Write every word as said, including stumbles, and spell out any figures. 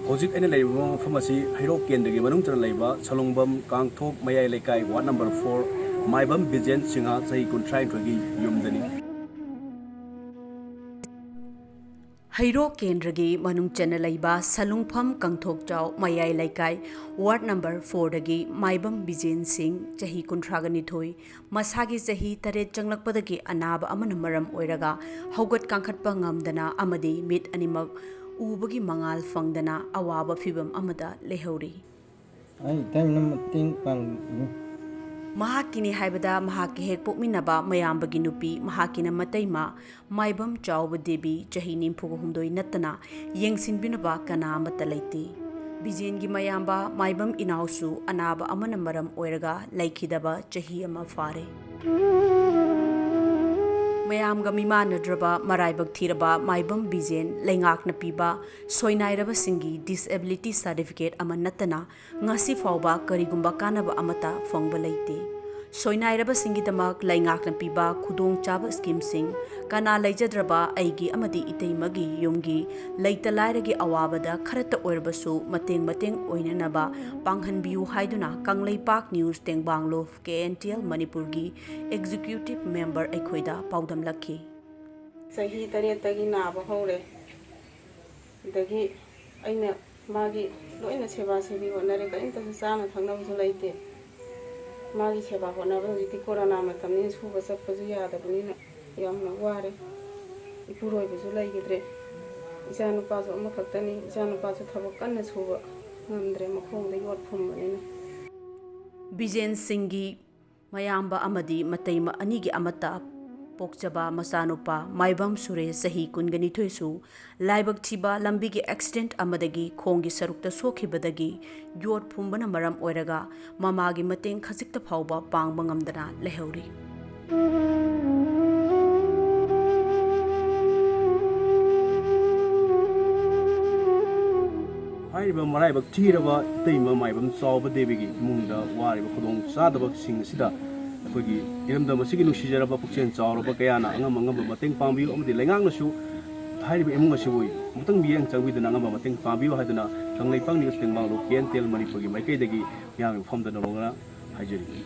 ꯍꯧꯖꯤꯛ ꯑꯩꯅ ꯂꯩꯔꯤꯕ ꯃꯐꯝ ꯑꯁꯤ ꯍꯩꯔꯣꯛ ꯀꯦꯟꯗ꯭ꯔꯒꯤ ꯃꯅꯨꯡ ꯆꯟꯅ ꯂꯩꯕ ꯁꯂꯨꯡꯕꯝ ꯀꯥꯡꯊꯣꯛ ꯃꯌꯥꯏ ꯂꯩꯀꯥꯏ, ꯋꯥꯔꯗ ꯅꯝꯕꯔ ꯐꯣꯔ, ꯃꯥꯏꯕꯝ ꯕꯤꯖꯦꯟ ꯁꯤꯡꯍ, ꯆꯍꯤ ꯀꯨꯟꯊ꯭ꯔꯥꯅꯤꯊꯣꯏꯒꯤ ꯌꯨꯝꯗꯅꯤ꯫ ꯍꯩꯔꯣꯛ ꯀꯦꯟꯗ꯭ꯔꯒꯤ ꯃꯅꯨꯡ ꯆꯟꯅ ꯂꯩꯕ ꯁꯂꯨꯡꯐꯝ ꯀꯪꯊꯣꯛꯆꯥꯎ ꯃꯌꯥꯏ ꯂꯩꯀꯥꯏ, ꯋꯥꯔꯗ ꯅꯝꯕꯔ ꯐꯣꯔꯗꯒꯤ ꯃꯥꯏꯕꯝ ꯕꯤꯖꯦꯟ ꯁꯤꯡ, ꯆꯍꯤ ꯀꯨꯟꯊ꯭ꯔꯥꯒ ꯅꯤꯊꯣꯏ, ꯃꯁꯥꯒꯤ ꯆꯍꯤ ꯇꯔꯦꯠ ꯆꯪꯂꯛꯄꯗꯒꯤ ꯑꯅꯥꯕ ꯑꯃꯅ ꯃꯔꯝ ꯑꯣꯏꯔꯒ ꯍꯧꯒꯠ ꯀꯥꯡꯈꯠꯄ ꯉꯝꯗꯅ ꯑꯃꯗꯤ ꯃꯤꯠ ꯑꯅꯤꯃꯛ ꯎꯕꯒꯤ ꯃꯉꯥꯜ ꯐꯪꯗꯅ ꯑꯋꯥꯕ ꯐꯤꯚꯝ ꯑꯃꯗ ꯂꯩꯍꯧꯔꯤ꯫ ꯑꯩ ꯏꯇꯩꯃꯅ ꯃꯇꯦꯡ ꯄꯥꯡꯕꯤꯌꯨ꯫ ꯃꯍꯥꯛꯀꯤꯅꯤ ꯍꯥꯏꯕꯗ ꯃꯍꯥꯛꯀꯤ ꯍꯦꯛ ꯄꯣꯛꯃꯤꯟꯅꯕ ꯃꯌꯥꯝꯕꯒꯤ ꯅꯨꯄꯤ, ꯃꯍꯥꯛꯀꯤꯅ ꯃꯇꯩꯃ ꯃꯥꯏꯕꯝ ꯆꯥꯎꯕ ꯗꯦꯕꯤ, ꯆꯍꯤ ꯅꯤꯐꯨꯒ ꯍꯨꯝꯗꯣꯏ ꯅꯠꯇꯅ ꯌꯦꯡꯁꯤꯟꯕꯤꯅꯕ ꯀꯅꯥ ꯑꯃꯠꯇ ꯂꯩꯇꯦ꯫ ꯕꯤꯖꯦꯟꯒꯤ ꯃꯌꯥꯝꯕ ꯃꯥꯏꯕꯝ ꯏꯅꯥꯎꯁꯨ ꯑꯅꯥꯕ ꯑꯃꯅ ꯃꯔꯝ ꯑꯣꯏꯔꯒ ꯂꯩꯈꯤꯗꯕ ꯆꯍꯤ ꯑꯃ ꯐꯥꯔꯦ꯫ ꯃꯌꯥꯝꯒ ꯃꯤꯃꯥꯟꯅꯗ꯭ꯔꯕ ꯃꯔꯥꯏꯕꯛ ꯊꯤꯔꯕ ꯃꯥꯏꯕꯝ ꯕꯤꯖꯦꯟ ꯂꯩꯉꯥꯛꯅ ꯄꯤꯕ ꯁꯣꯏꯅꯥꯏꯔꯕꯁꯤꯡꯒꯤ disability certificate ꯑꯃ ꯅꯠꯇꯅ ꯉꯁꯤ ꯐꯥꯎꯕ ꯀꯔꯤꯒꯨꯝꯕ ꯀꯥꯟꯅꯕ ꯑꯃꯠꯇ ꯐꯪꯕ ꯂꯩꯇꯦ꯫ ꯁꯣꯏꯅꯥꯏꯔꯕꯁꯤꯡꯒꯤꯗꯃꯛ ꯂꯩꯉꯥꯛꯅ ꯄꯤꯕ ꯈꯨꯗꯣꯡꯆꯥꯕ ꯁ꯭ꯀꯤꯝꯁꯤꯡ, ꯀꯅꯥ ꯂꯩꯖꯗ꯭ꯔꯕ ꯑꯩꯒꯤ ꯑꯃꯗꯤ ꯏꯇꯩꯃꯒꯤ ꯌꯨꯝꯒꯤ ꯂꯩꯇ ꯂꯥꯏꯔꯒꯤ ꯑꯋꯥꯕꯗ ꯈꯔꯇ ꯑꯣꯏꯔꯕꯁꯨ ꯃꯇꯦꯡ ꯃꯇꯦꯡ ꯑꯣꯏꯅꯅꯕ ꯄꯥꯡꯍꯟꯕꯤꯌꯨ ꯍꯥꯏꯗꯨꯅ ꯀꯪꯂꯩꯄꯥꯛ ꯅ꯭ꯌꯨꯁ ꯇꯦꯡꯕꯥꯡꯂꯣꯐ ꯀꯦ ꯑꯦꯟ ꯇꯤ ꯑꯦꯜ ꯃꯅꯤꯄꯨꯔꯒꯤ executive member ꯑꯩꯈꯣꯏꯗ ꯄꯥꯎꯗꯝꯂꯛꯈꯤ꯫ ꯆꯍꯤ ꯇꯔꯦꯠꯇꯒꯤ ꯅꯥꯕ ꯍꯧꯔꯦ꯫ ꯑꯗꯒꯤ ꯑꯩꯅ ꯃꯥꯒꯤ ꯂꯣꯏꯅ ꯁꯦꯕꯥ ꯁꯦꯕꯤ ꯍꯣꯠꯅꯔꯦ, ꯀꯔꯤꯝꯇꯁꯨ ꯆꯥꯅ ꯊꯛꯅꯕꯁꯨ ꯂꯩꯇꯦ꯫ ꯃꯥꯒꯤ ꯁꯦꯕꯥ ꯍꯣꯠꯅꯕ ꯍꯧꯖꯤꯛꯇꯤ ꯀꯣꯔꯣꯅꯥ ꯃꯇꯝꯅꯤꯅ ꯁꯨꯕ ꯆꯠꯄꯁꯨ ꯌꯥꯗꯕꯅꯤꯅ ꯌꯥꯝꯅ ꯋꯥꯔꯦ꯫ ꯏꯄꯨꯔꯣꯏꯕꯁꯨ ꯂꯩꯈꯤꯗ꯭ꯔꯦ꯫ ꯏꯆꯥꯅꯨꯄꯥꯁꯨ ꯑꯃꯈꯛꯇꯅꯤ, ꯏꯆꯥꯅꯨꯄꯥꯁꯨ ꯊꯕꯛ ꯀꯟꯅ ꯁꯨꯕ ꯉꯝꯗ꯭ꯔꯦ, ꯃꯈꯣꯡꯗ ꯌꯣꯠ ꯐꯨꯝꯕꯅꯤꯅ꯫ ꯕꯤꯖꯦꯟ ꯁꯤꯡꯒꯤ ꯃꯌꯥꯝꯕ ꯑꯃꯗꯤ ꯃꯇꯩꯃ ꯑꯅꯤꯒꯤ ꯑꯃꯠꯇ ꯄꯣꯛꯆꯕ ꯃꯆꯥꯅꯨꯄꯥ ꯃꯥꯏꯕꯝ ꯁꯨꯔꯦꯁ, ꯆꯍꯤ ꯀꯨꯟꯒ ꯅꯤꯊꯣꯏꯁꯨ ꯂꯥꯏꯕꯛ ꯊꯤꯕ ꯂꯝꯕꯤꯒꯤ ꯑꯦꯛꯁꯤꯗꯦꯟꯠ ꯑꯃꯗꯒꯤ ꯈꯣꯡꯒꯤ ꯁꯔꯨꯛꯇ ꯁꯣꯛꯈꯤꯕꯗꯒꯤ ꯌꯣꯠ ꯐꯨꯝꯕꯅ ꯃꯔꯝ ꯑꯣꯏꯔꯒ ꯃꯃꯥꯒꯤ ꯃꯇꯦꯡ ꯈꯖꯤꯛꯇ ꯐꯥꯎꯕ ꯄꯥꯡꯕ ꯉꯝꯗꯅ ꯂꯩꯍꯧꯔꯤ꯫ ꯍꯥꯏꯔꯤꯕ ꯃꯔꯥꯏꯕꯛ ꯊꯤꯔꯕ ꯏꯇꯩꯃ ꯃꯥꯏꯕꯝ ꯆꯥꯎꯕ ꯗꯦꯕꯤꯒꯤ ꯏꯃꯨꯡꯗ ꯋꯥꯔꯤꯕ ꯈꯨꯗꯣꯡ ꯆꯥꯗꯕꯁꯤꯡ ꯑꯁꯤꯗ ꯑꯩꯈꯣꯏꯒꯤ ꯏꯔꯝꯗꯝ ꯑꯁꯤꯒꯤ ꯅꯨꯡꯁꯤꯖꯔꯕ ꯄꯨꯛꯆꯦꯜ ꯆꯥꯎꯔꯕ ꯀꯌꯥꯅ ꯑꯉꯝ ꯑꯉꯝꯕ ꯃꯇꯦꯡ ꯄꯥꯡꯕꯤꯌꯨ ꯑꯃꯗꯤ ꯂꯩꯉꯥꯛꯅꯁꯨ ꯍꯥꯏꯔꯤꯕ ꯏꯃꯨꯡ ꯑꯁꯤꯕꯨ ꯑꯃꯨꯛꯇꯪ ꯃꯤꯠꯌꯦꯡ ꯆꯪꯕꯤꯗꯨꯅ ꯑꯉꯝꯕ ꯃꯇꯦꯡ ꯄꯥꯡꯕꯤꯌꯨ ꯍꯥꯏꯗꯨꯅ ꯀꯪꯂꯩꯄꯥꯛ ꯅ꯭ꯌꯨꯁ ꯇꯦꯡꯕꯥꯡꯂꯨ ꯀꯦ ꯑꯦꯟ ꯇꯦꯜ ꯃꯅꯤꯄꯨꯔꯒꯤ ꯃꯥꯏꯀꯩꯗꯒꯤ ꯃꯤꯌꯥꯝꯒꯤ ꯃꯐꯝꯗ ꯅꯧꯅ ꯍꯥꯏꯖꯔꯤ꯫